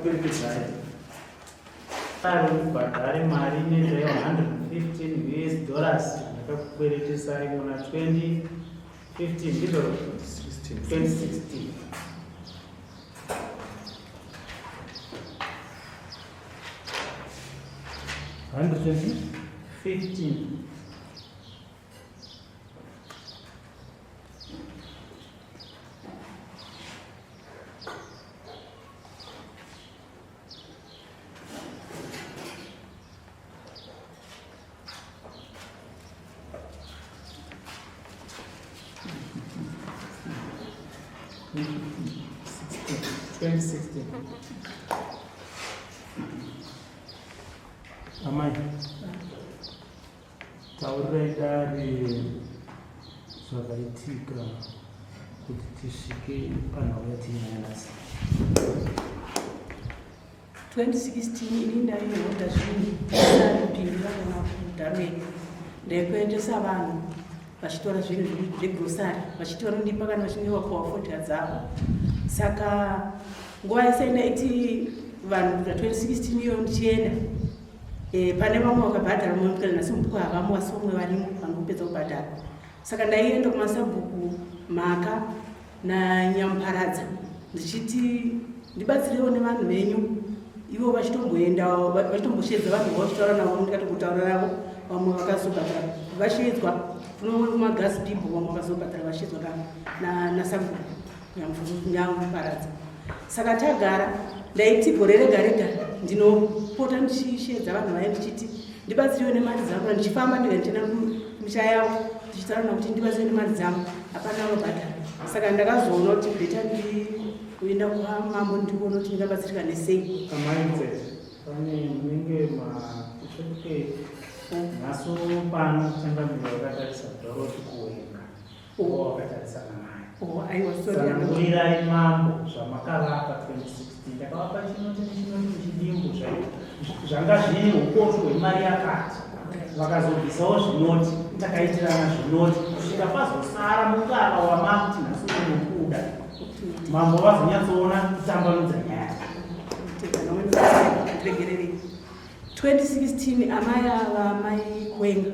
Ndakakukweretesai ari mubhadhare mari inoita yo 115 us dollars ndakakukweretesai muna 2015 ndizvo 2016. 115. Amai, Taurirai dare zvakaitika kuti tisvike panhau yatiinayo nhasi. 2016 ini ndaihodha zvinhu ndisaripindura kana kudhameni ndaikuendesa vanhu vachitora zvinhu zvegrosari vachiti vanondipa kana vachinge vapuwa fodya dzavo. Saka nguva yese ndaiti vanhu kubva 2016 iyo ndichienda e, pane vamwe vakabhadhara mumwe kana nhasi mubhuku havamo asi vamwe varimo vanopedza kubhadhara. Saka ndaienda kumasabhuku Mhaka naNyamuparadza ndichiti ndibatsirewo nevanhu venyu, ivo vachitomboenda vachitomboshedza vanhu vavo vachitaura navo, ndikatombotaura navo vamwe vakazobhadhara vashedzwa kumagas people, vamwe vakazobhadhara vashedzwa nasabhuku Nyamuparadza. Saka tagara ndaiti gore rega rega ndinopota ndichishedza vanhu vaye ndichiti ndibatsirewo nemari dzangu, ndichifamba ndega ndichienda kumisha yavo ndichitaura kuti ndibatsirewo nemari dzangu, hapana vanobhadhara. Saka ndakazoona kuti beta ndikuenda kwamambo ndikuona kuti ndingabatsirika nesei. Amai pane munenge makusvike nhasi pano changamire vakatarisa Dorothy Kuwenga. Wakatarisana naye. Oh, aiwa, sorry. Tsanangurirai mambo zvamakavapa 2016. Ndakavapa chinoti nechinoti muchidimbu zvanga zviri ukoshi hwemari yakati. Vakazobvisawo zvinoti takaitirana zvinoti kusvika pazosara mukaka wamakuti nhasi unokuda. Mambo vazonyatsoona kutambanudza nyaya. 2016 amai ava mai Kwenga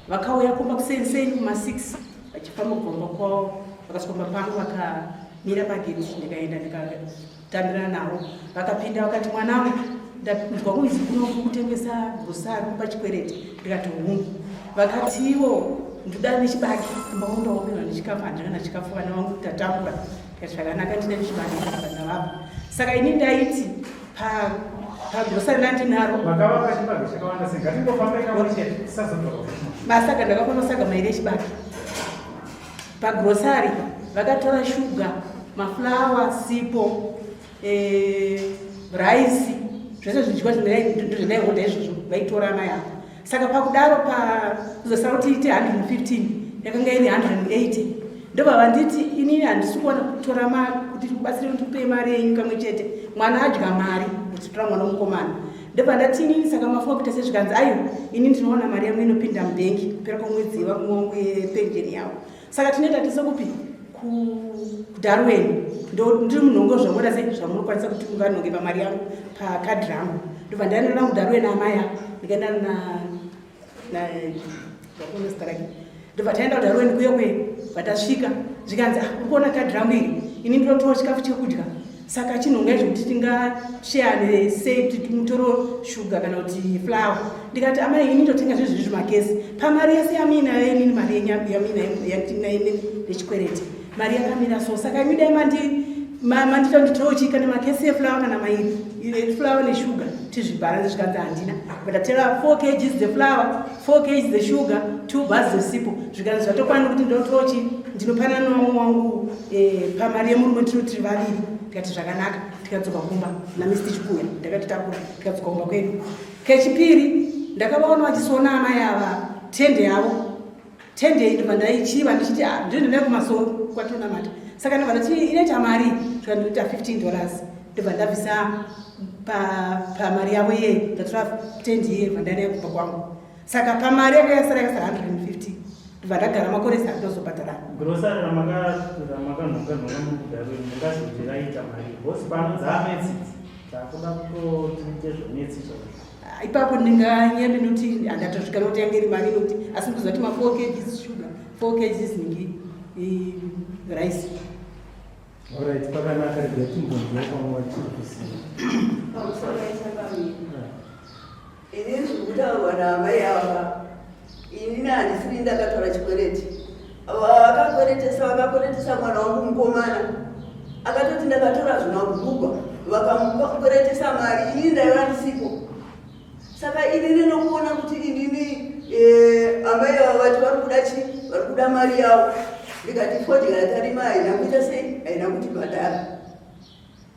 Vakauya kumba kuseni kuma 6 vachifamba kubva kumba kwavo, vakasvika kumba pangu vakamira pageti, ndikaenda ndikatambirana navo. Vakapinda vakati, mwanangu, ndanzwa kunzi kuno kutengesa grocery kupa chikwereti. Ndikati hungu. Vakati ivo ndoda nechibage kumba kwangu, ndaomerwa nechikafu, handina kana chikafu, vana vangu tatambura. Ndikati zvakanaka, ndine nechibage ndavapa. Saka ini ndaiti pagrosari randinaro makavapa chibage chakawanda sei? Ngatingofambai kamwe chete tisazodzoka. Masaga ndakapa masaga mairi echibage pagrosari. Vakatora shuga, maflawa, sipo, raisi, zvese zvidyiwa ndozvandaihodha izvozvo, vaitora amai avo. Saka pakudaro pakuzosara kuti iite 115 yakanga iri 180, ndobva vanditi inini handisi kuwana kutora mari kuti kubatsire kuti kupe mari yenyu kamwe chete, mwana adya mari kuchitora mwana womukomana. Ndobva ndati inini saka mafunga kuita sezvikanzi ayo ini ndinoona mari yangu inopinda mubhengi kupera kwomwedzi varume wangu yepenjeni yavo. Saka tinoita tise kupi kuDarwen, ndiri munhongo zvamunoda sei zvamunokwanisa kuti munganhonge pamari yangu pakadhi rangu. Ndobva ndaenda kuDarwen amaya, ndikaenda na zita rake, ndobva taenda kuDarwen kuye kuye vatasvika zvikanzi, ah, uri kuona kadhi rangu iri, ini ndinotowa chikafu chekudya, saka chinhonga izvo kuti tingasheyane sei kuti mutoro shuga kana kuti flour. Ndikati amai, ini ndotenga zvinhu zviri zvimakesi pamari yese yamuinayo inini, mari yamuinayo yandinayo nechikwereti mari yakamira so, saka imi dai mandiita nditorewo chii kana makesi eflour kana mairi eflour neshuga tizvibharanze. Zvikanzi handina, ndatora 4 kgs dzeflour, 4 kgs dzeshuga, 2 bars dzesipo. Zvikanzi zvatokwana kuti ndotorewo chii ndinopanana nevamwe wangu pamari yemurume, tiri vaviri. Tikati zvakanaka, tikadzoka kumba naMr Chikuya, ndakatitakura tikadzoka kumba kwedu. Kechipiri ndakavaona vachisona amai ava tende yavo, tende iyi ndobva ndaichiva ndichiti, ah, ndinoenda kumasoro kwatinonamata. Saka ndobva ndati inoita mari, zvikandinoita $15, ndobva ndabvisa pamari yavo iyeyo, ndatora tendi iyeyo, bva ndaenda kumba kwangu. Saka pamari yanga yasara yakasara 150, ndobva ndagara makore saka ndozobhadhara. Grocery ramakanhonga nhonga mukudaro mungazoti raita mari bhosi pano dzametsi. Takuda kutoti tiite zvemetsi chaizvo. Ah, ipapo ndinganyembe nokuti handatosvika nokuti yange iri mari nokuti asi ndikuziva kuti ma 4 kgs sugar, 4 kgs ningi rice. Alright, pakanaka, regai timbonzwa pamwe vatiri kuziva. Pamusoro yechapamiri, ini zviri kutaurwa naamai ava, inini handisiri ndakatora chikwereti. Vakakweretesa, vakakweretesa mwana wangu mukomana, akatoti ndakatora zvimabhurugwa, vakamukweretesa mari, inini ndaiva ndisipo. Saka inini nokuona kuti inini amai ava vati vari kuda chi vari kuda mari yavo, ndikati fodya yatarima haina kuita sei, haina kutibhadhara.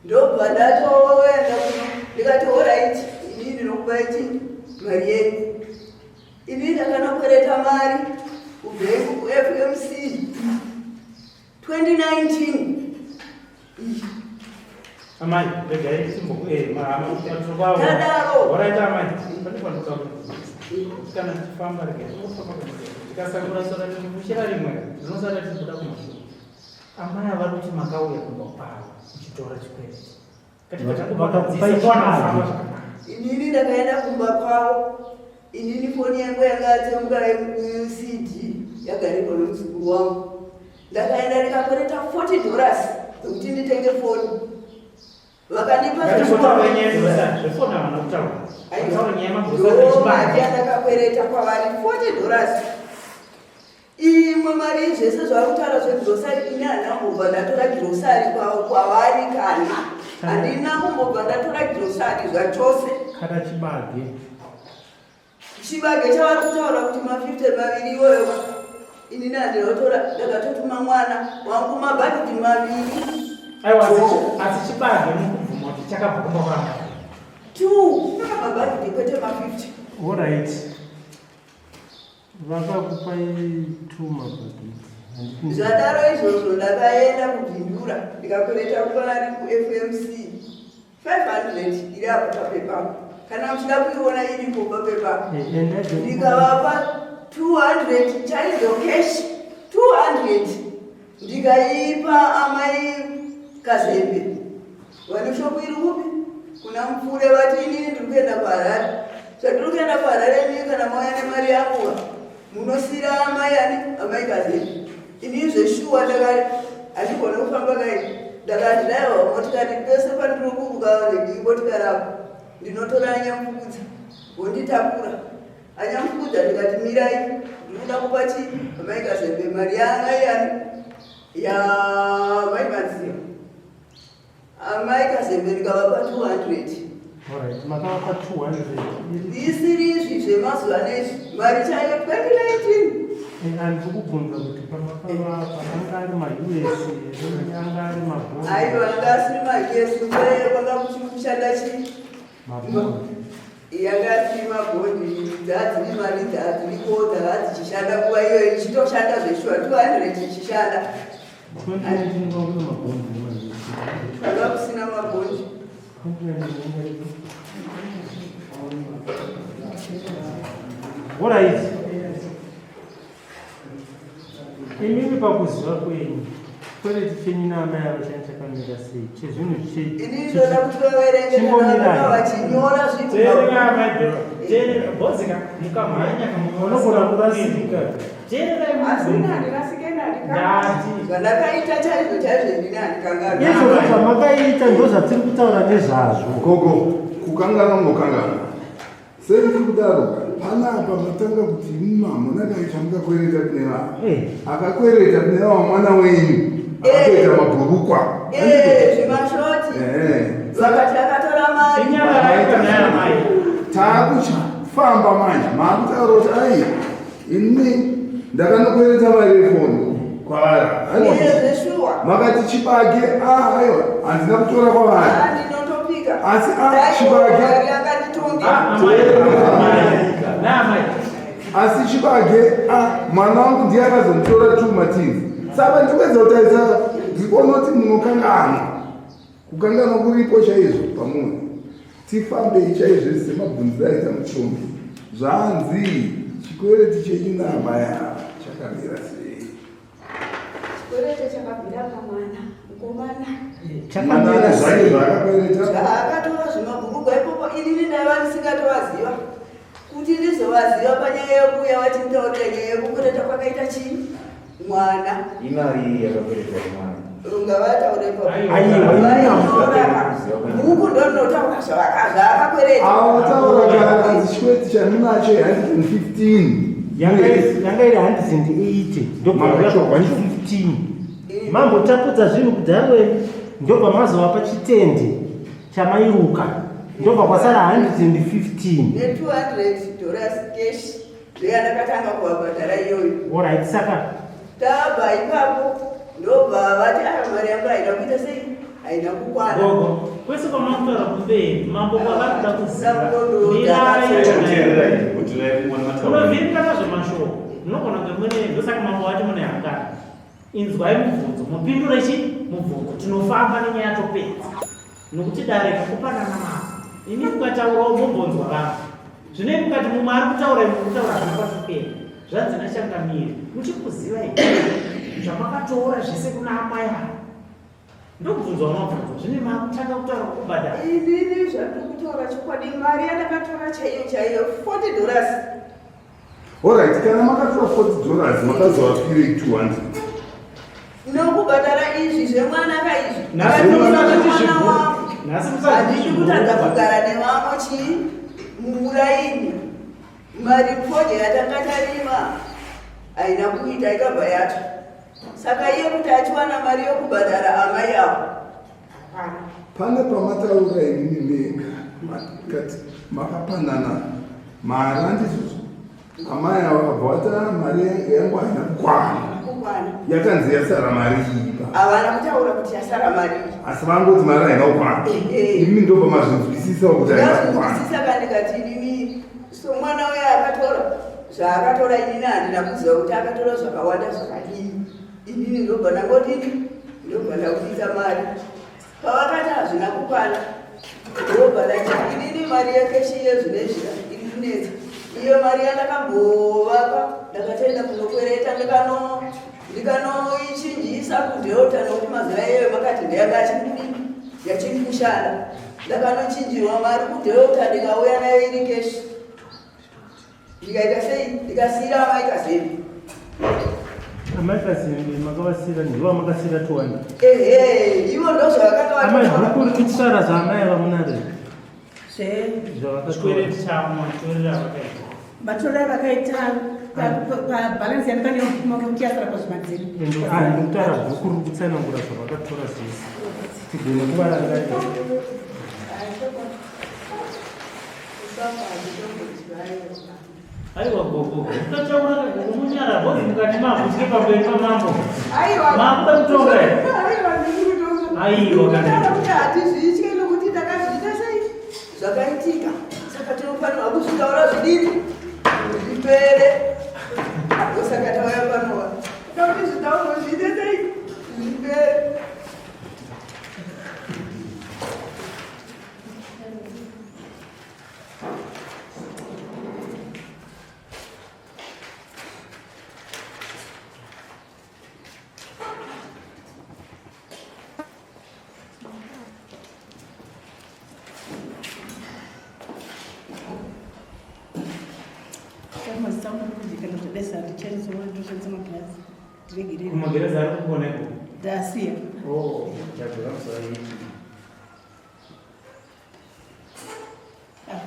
Ndobva ndatoenda kuno, ndikati alright, inini ndinokupai chi mari yenyu. Ini ndakanokwereta mari kubhengi kuFMC 2019. Amai, regai timbo mahama. Tadaro. Alright amai, pane pandoda kubvunza. Kana tichifamba, regai tingofamba kana tikasakura sora tichifushira rimwe rinosara tichibuda kumashure. Amai avari kuti makauya kumba kwavo kuchitora chikwereti. Vakakupai chibage. Inini ndakaenda kumba kwavo, inini foni yangu yanga yatsemuka CD, yagarirwa nomuzukuru wangu. Ndakaenda ndikakwereta $40 dzekuti nditenge foni, vakandipa. Ngatimbotaura nyaya yegrocery, zvefoni havana kutaura. Taura nyaya yemagrocery Mari nechibage. yandakakwereta kwavari $40. Imwe mari, zvese zvavari kutaura zvegrocery, ini handina kumbobva ndatora grocery kwavari, kana handina kumbobva ndatora grocery zvachose. Kana chibage? Chibage chavari kutaura kuti ma50 maviri iwoyo, inini handina kutora. Ndakatotuma mwana wangu mabhakiti maviri. Aiwa, asi chibage mukubvuma kuti chakabva kumba kwamai? Two mabhakiti, kwete ma50. Alright, vakakupai two mabhakiti. Zvadaro izvozvo, ndakaenda kuBindura, ndikakwereta kuvari kuFMC 500, iri apo papepa, kana muchida kuiona iripo papepa. Ndikavapa 200 chaidzo cash, 200 ndikaipa amai Kazembe vane shopu iri kupi, kuna Mupfure. Vati inini ndiri kuenda kuHarare, zvandiri kuenda kuHarare, inini kana mauya nemari yanguva munosiyira amai ani, amai Kazembe. Inini zveshuwa ndakati handigone kufamba kai, ndakadhiraivha motikari pese pandiri kuburuka motikari apo, ndinotora anyamupfukudza wonditakura. Anyamupfukudza ndikati mirai, ndinoda kupa chi amai Kazembe mari yaamai ani, yamai Madziva. Amai Kazembe ndikavapa 200. Alright, makavapa 200 Isiri izvi zvemazuva anezvi, mari chaiyo 2019. Handiri kubvunza kuti pamakavapa anga ari maUS here, anga ari mabhondi? Aiwa, anga asiri maUS, kwanga kuchikushanda chi Mabhondi. Yanga asiri mabhondi, dzadziri mari dzadziriko, dzanga dzichishanda nguva iyoyo, ichitoshanda zveshuwa, 200 ichishanda. 2019 kwanga kune mabhondi nemaUS? Kwanga kusina mabhondi. 2019. Alright, imimi pakuziva kwenyu, chikwereti chenyu naamai avo chani chakamira sei, chezvinhu? Ini ndoda kuti vaverenge Chimbomirai. vachinyora zvinhu. Teerera amai Dora, teerera bhozika, mukamhanya. Unogona kurasika. Teererai. Asi Mubvunzo. handirasike nadi. Ndati Zvandakaita chaizvo chaizvo ndini handikanganwa. Izvozvo zvamakaita ndo zvatiri kutaura nezvazvo. Gogo, kukanganwa munokanganwa sei? Tiri kudaro panapa, matanga kuti imima hamuna kana chamungakwereta kune vanhu. Akakwereta kune vava mwana wenyu, akatoita mabhurukwa. Zvimashoti. Saka Vakati akatora mari. Inyararai naye amai. Taakuchifamba manje, maakutaura kuti ai, ini ndakanokwereta mari yefoni kwavari. Zveshuwa. Makati chibage, ah, aiwa, handina kutora kwavari. Ndinotopika. Asi, ah, chibage. Mari akanditonge. Amai naamai. Asi chibage, ah, mwana wangu ndiye akazonditora two matins. Saka ndikuedza kutarisa, ndiri kuona kuti munokanganwa, kukanganwa kuripo chaizvo pamuri. Tifambei chaizvo semabvunziro aita muchombi. Zvanzi chikwereti chenyu naamai ava chakamira sei? Chikwerete chakabvira pamwana mukomana. Mwana ane zvake zvaakakwereta. Zvaakatora zvimabhurugwa ipopo inini ndaiva ndisingatovaziva kuti ndizovaziva panyaya yekuuya vachinditaurira nyaya yekukwereta kwakaita chii mwana. Imari yakakweretwa mwana. Ngavataure ipapo. Aiwa, Bhuku ndorinotaura zvaakakwereta. Awataura kana chikweti chamunacho 115. Yanga iri 180 ndobva 115. Mambotapudza zvinhu kudharweni ndobva mazovapa chitende chamairuka ndobva kwasara 115. Ne 200 dollars cash ndeyandakatanga kuvabhadhara iyoyo. Alright, saka Tabva ipapo ndobva vati ah mari yangu haina kuita sei haina kukwana. Gogo, kwese kwamakutaura kumberi, mambo kwavari kuda kuziva. Unovhiringa nazvo mashoko. Munogona kunge mune ndosaka mambo vati mune hangana. Inzwai mubvunzo, mupindure chi mubvunzo. Tinofamba nenyaya topedza. Nokuti dare kupanana mambo. Imi mukataurawo mombonzwa vanhu. Zvino mukati mumwe ari kutaura imwe kutaura zvino kwatopera. Zvanzi nachangamire, muchikuziva here zvamakatora zvese kuna amai ava? Ndokubvunzwa unobvunzwa zvine makutanga kutaura kubhadhara. Inini zvandiri kutaura chokwadi mari yandakatora chaiyo chaiyo 40 dollars. Alright, kana makatora 40 dollars makazovapirei 200. Nokubhadhara izvi zvemwana ka izvi. Nhasi musati Mwana wangu. Nhasi musati Handidi kutadza kugara nevamwe chii mumuraini. Mari fodya yatanga tarima haina kuita ikabva yatsva. Saka iye kuti achiwana mari yokubhadhara amai avo. Pane pamataura inini mega makati makapanana mari handizvozvo. Amai avo vakabva vati "Ah, mari yangu haina kukwana. Kukwana. Yakanzi yasara mari iyi pa. Havana kutaura kuti yasara mari iyi. Asi vangoti mari haina kukwana. Ehe. Imi ndobva mazvinzwisisawo kuti haina kukwana. Ndazvinzwisisa kandikati inini somwana uya akatora zvaakatora inini handina kuziva kuti akatora zvakawanda zvakadini. Inini ndobva ndangodini ndobva ndabudisa mari. Pavakati hazvina kukwana ndobva ndati inini mari yekeshi yezvinezvi iri kunetsa. Iyo mari yandakambovapa ndakatoenda kunokwereta ndikanoichinjisa kuDelta nokuti mazuva iyoyo makati ndeyanga achiri yachiri kushanda. Ndakanochinjirwa mari kuDelta ndikauya nayo iri keshi. Ndikaita sei? Ndikasiyira amai Kazembe. Amai Kazembe makavasiyira ndivo vamakasiyira 200. Ehe, ivo ndozvavakanga Amai vataura. bhuku riri kutaura zvaamai vamunaro Zve zvavakatora. Chikwereti chavo matorero avakaita. matorero avakaita pabalance yandikanyora kuti yasara pazvimadziri. Ndikutaura bhuku riri kutsanangura zvavakatora zvese tigone kuvarangarira. Aiwa gogo, mukataura umunyara bhozi mukati mavhutye pamberi pamambo. Aiwa. Makuda kutonga here? Aiwa, ndiri kutonga. Aiwa, kana. Ndikutaura kuti hatizvitye nokuti takazviita sei zvakaitika. Saka tinofanirwa kuzvitaura zvidini zvipere. Ndosaka tauya panova. Toda kuti zvitaurwe zviite sei zvipere. Mazita angu kujikana zvedesa ndichandishandisa magirazi ndiregerere. Kumagirazi ari kukuona ikoko. Ndasiya. Oh, ndadzoka musoro iyi. Ah,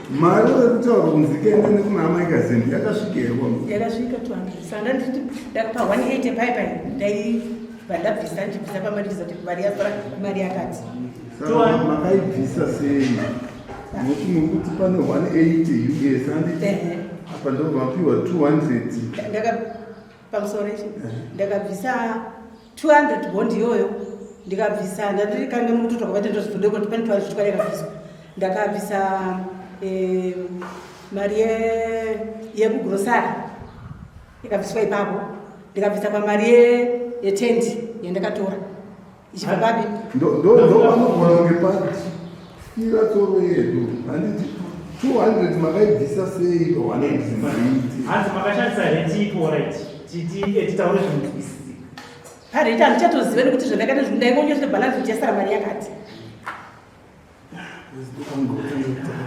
Mari uri kutaura kunzi ikaenda nekuna amai Kazembe yakasvika here kwamuri? Yakasvika 200. Saka ndanditi ndakapa 180 pai pai ndaibva ndabvisa ndichibvisa pamari ndizati mari yasara mari yakati. Saka makaibvisa sei? Nokuti muri kuti pane 180 US handiti? Ehe. Apa ndobva mapiwa 200. Ndaka pamusoro ichi ndakabvisa 200 bond iyoyo ndikabvisa ndandirikanga mukutotora kwavaita ndozvibvunde kuti pane 200 twari yakabviswa ndakabvisa mari yekugrosari ikabviswa ipapo ndikabvisa pamari yetendi yandakatora ichibva papi Ndo panogona kunge pafira tsoro yedu handiti? 200 makaibvisa sei pa 180? Hanzi makashandisa rate ipo, right? Titi titaure zvinonzwisisika. Parate handichatoziva nekuti zvandakaita zvinhu ndaingonyorera balance kuti yasara mari yakati.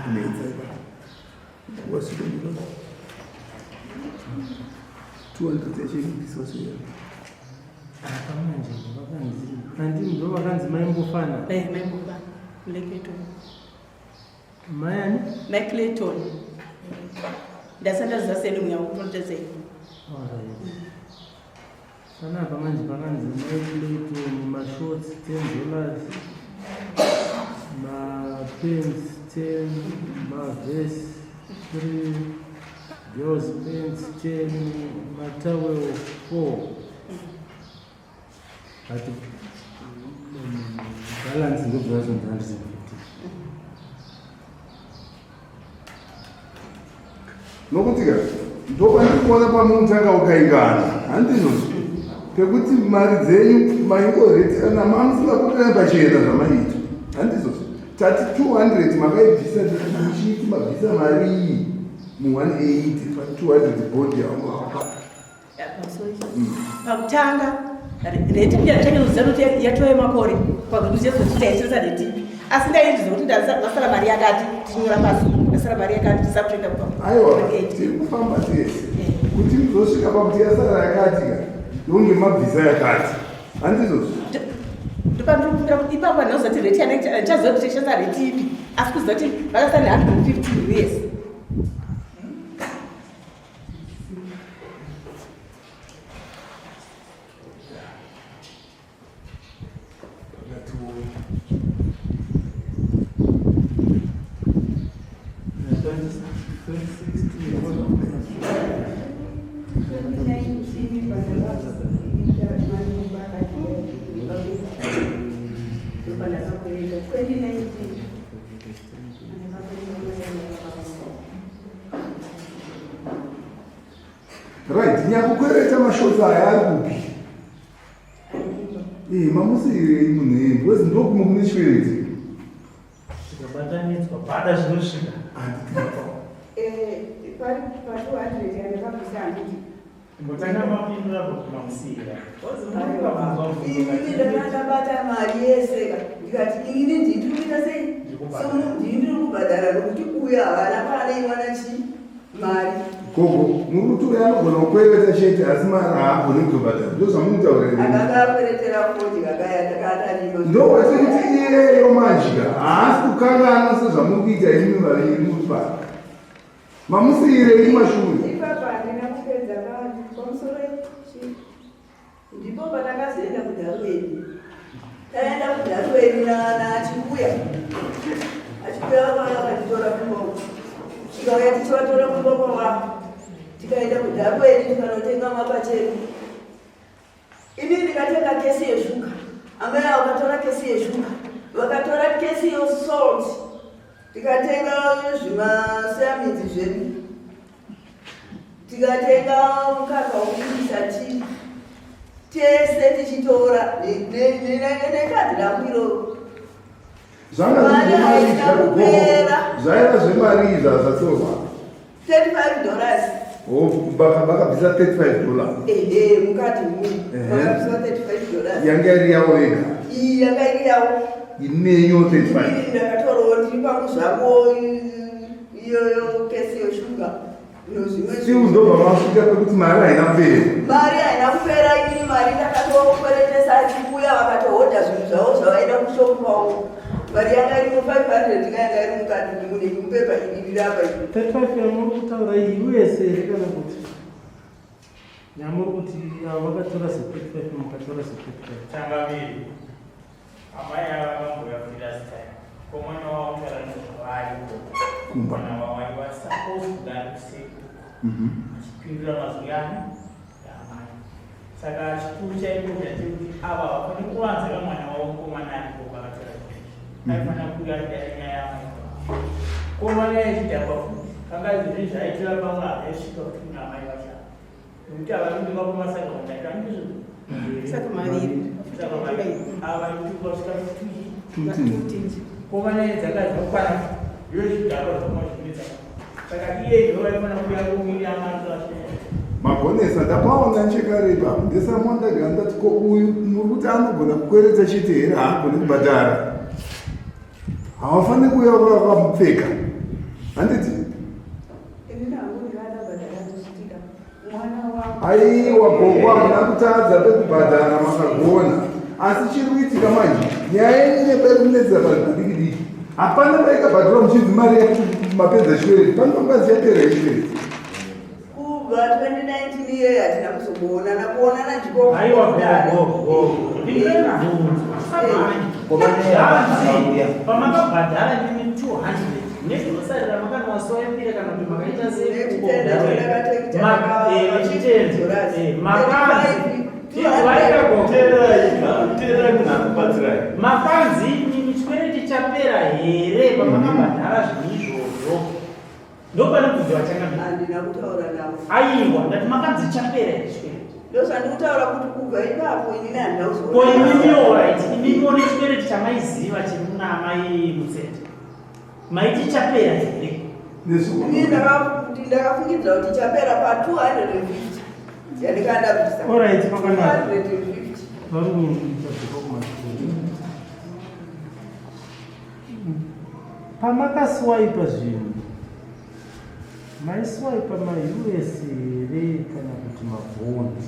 Kunetsa ipapo. Wasvika ndiro 200 yacho inobviswa sei? Apa manje vakanzi handi ndo vakanzi maimbofana. Eh, maimbofana. Clayton. Mai ani? Mai Clayton. Ndasanda sei munyawo kutoita sei. Alright. Panapa manje pakanzi mai Clayton, mashorts $10, mapants 10, mavest 3, girls pants 10, matowel 4, but balance ndobva yazonzi 150. Nokuti ka ndopandikuona pamunotanga ukaingana, handizvozvo, pekuti mari dzenyu maingoreterana, mamusingabudirani pachena zvamaiita, handizvozvo? Tati 200 makaibvisa muchiti mabvisa mari iyi mu180 pa 200 bond yavanga. Pakutanga rate ndichanyazoziva kuti yatova yemakore pakuziva kuti taishandisa rate ipi, asi ndaiziva kuti ndasara mari yakati, tichinyora pasi, ndasara mari yakati, tisakutoenda. Aiwa, tiri kufamba tese kuti muzosvika pakuti yasara yakati ka, ndonge mabvisa yakati, handizvozvo? Ndopandinokumbira kuti ipapo handinoziva kuti rate yandichaziva kuti taishandisa rate ipi, asi kuziva kuti vakasara ne115 US. Pakatiwo. Ndopandakakwereta 2019. Right, nyakukwereta mashorts aya ari kupi? Mamusiyirei munhu iyeye? Because ndokumwe kune chikwereti. Zvikabatanidzwa pada zvinosvika. Pari pa200 yandakabvisa, handiti? Mbotanga mapindura kuti mamusiyira. Inini ndakandabata mari yese ka, ndikati inini ndiri kuita sei? Ndiri kubhadhara. Ndini ndiri kubhadhara nokuti uyo havana paanoiwana chi mari. Gogo, muri kuti uyo anogona kukwereta chete, asi mari haagoni kuzobhadhara, ndo zvamunotaura here? Akanga akweretera fodya kaya takatarima. Ndowati kuti iyeyo madya haasi kukanganwa sezvamuri kuita imi vaviri muri pano. Mamusiyirei kumashure? Ipapa handina kupedza vanhu pamusoro chi. Ndipo patakazoenda kuDharuweni. Taenda kuDharuweni naChikuya. Achikuya vakauya vakatitora kumba uku, tikauya tichivatora kumba kwavavo, tikaenda kuDharuweni tikanotenga mapachedu. Ini ndikatenga kesi yeshuga, amai avo vakatora kesi yeshuga, vakatora kesi yesalt, tikatenga zvimasoyaminzi zvedu, tikatenga mukaka wokubikisa tii, tese tichitora nekadhi rangu iroro. Zvanga Mari zvemari. haina kupera. Zvaiva zvemari izvi zvatorwa. $35. Vakabvisa $35? Ehe, mukati mu vakabvisa $35. Yanga iri yavo vega? Iyi yanga iri yavo. Inenyo 35? Inini ndakatorawo ndiri pangu zvako iyoyo kesi yeshuga nozvimwe. Still ndobva masvika pekuti mari haina kupera. Mari haina kupera. Inini mari ndakatokweretesa Achikuya, vakatohodha zvinhu zvavo zvavaida kushopu kwavo. Mari yanga irimo 500 kayanga iri mukati mune mupepa iri rirapa iri. 35 yamuri kutaura iyi US here, kana kuti yamuri kuti avo vakatora se35, mukatora se35? Changamiri, amai ava vamboya last time komwana wavo taura nezvavariko. Kumba. Mwana wavo aiwa suppose kugara kuseku achipindura mazwi ani amai. Saka chikuru chaiko chachekuti ava vafaniri kuvanza vamwana wavo mukomana aripo vakatora kuti aifanira kuuya achidai nyaya yamai. Komana yechidhakwa futi kanga zvinhu zvaitora pamwe hazvaisvika kuti kuna amai vacho, nekuti avarindi vakomasaka kundaita ndizvo. Saka maviri. Saka maviri ava ituka svika tuyi. Two tins. Komana dzakazokwana yozvidhakwa zvamazvi. kunetsa. Saka iye ndiwo vaifanira kuuya kuwiri amatora. Magonesa ndapaona nchekare ipapo ndesamwa ndagara ndati ko uyu muri kuti anogona kukweretsa chete here haagoni kubhadhara havafaniri kuuya vakamupfeka handiti Aiwa gogo hamuna kutadza pekubhadhara makagona asi chiri kuitika manje nyaya yenyu inepari kunetsa vanhu padiki diki hapana paikabhadhura muchinzi mari yekuti mapedza chikwereti pano pangazi yapera yechikwereti kubva 2019 iyeyo hatina kuzomboonana kuonana ndiko Aiwa gogo gogo ndinobvunzwa samanje pamakabhadhara ndimi 200 Negrocery ramakanowaswaipira kana kuti makaita seimakanzi imimi chikwereti chapera here pamakabhadhara zvinhu izvozvo ndopane kubvunzo vachangamire aiwa ndati makanzi chapera here chikwereti ndozvandikutaura kuti kubva ipapo inini handina ko imimiwo right imimiwo nechikwereti chamaiziva chiri kuna amai mutsete Maiti chapera here? Ini ndakafungidzira kuti chapera pa 250 yandikanda kubvisa. Alright, pakanaka. 250. Varume ndikadzoka kumashure. Pamakaswaipa zvinhu maiswaipa maUS here kana kuti mabhondi?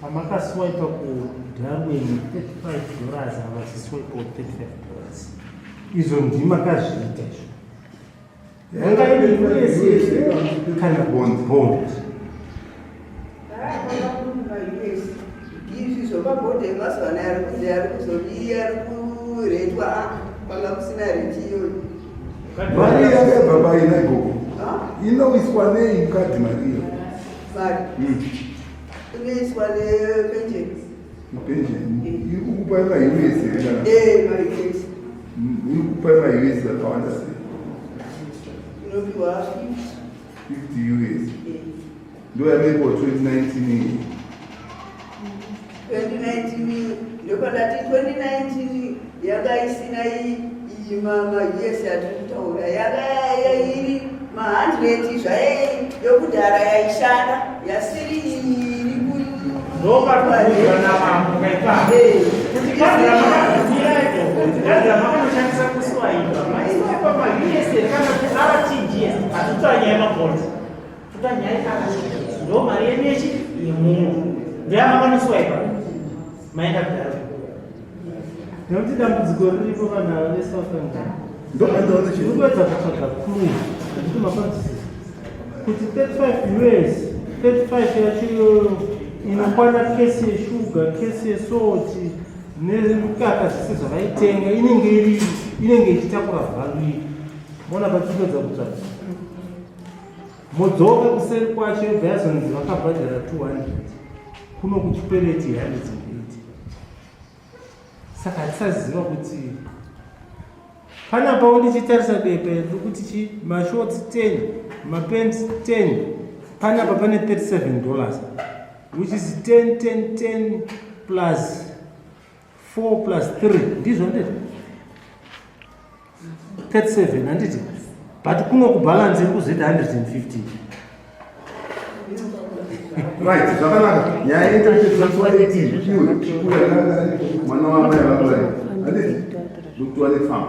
Pamakaswiper ku Darwin 35 dollars havachiswiper 35 dollars. Izvo ndimakazviita izvo. Yanga iri US kana bond bond. Izvi zvopabhodhi emazuva anaya ari kunzi ari kuzodii ari kuretwa kwanga kusina reti iyoyo. Mari yakabva paina ikoko. Inoiswa nei mukadhi mari iyo? Mari. Inoiswa nepension. Pension. Iri kukupa maUS here kana? Eh, maUS. Iri kukupa maUS akawanda sei? Inopiwa 50. 50 US. Eh. Ndo yameko 2019 iyi. 2019 ndopandati 2019 yanga isina iyi maUS yatiri kutaura yanga iri ma100 zvaye yokudhara yaishanda yasiri iri ndopatikudzana mambo kaipa kuti kadhi ramakanotira kuswaipa maiswaipa maUS kana kuti RTGS hatitaura nyaya yemabhodhi totaura nyaya yeRTGS ndo mari yedu yechi yemuno ndoyamakanoswaipa maenda kudhara Nekuti dambudziko riripo vanhu ava vese vakanga Ndopandaona chii? Urikuedza kutsvaga clue handiti mapanzwisisa kuti 35 US 35 yacho iyoyo inokwana kesi yeshuga kesi yesoti nemukaka zvese zvavaitenga inenge iri inenge ichitakura value iyi mona pachipedza kutsvaga modzoka kuseri kwacho yobva yazonzi vakabhadhara 200 kuno kuchikwereti 180 saka hatisaziva kuti panapawo ndichitarisa bepa iri kuti chi mashorts 10 mapants 10 panapa pane 37 dollars which is 10 10 10 plus 4 plus 3 ndizvo ndizvo 37 handiti but kuno kubalance iri kuzoita 115 Right, zvakanaka. Nyaya yedu transfer 18 iwe chikuya mwana wamai vabara. Handiti? Ndokuti wane tsamba.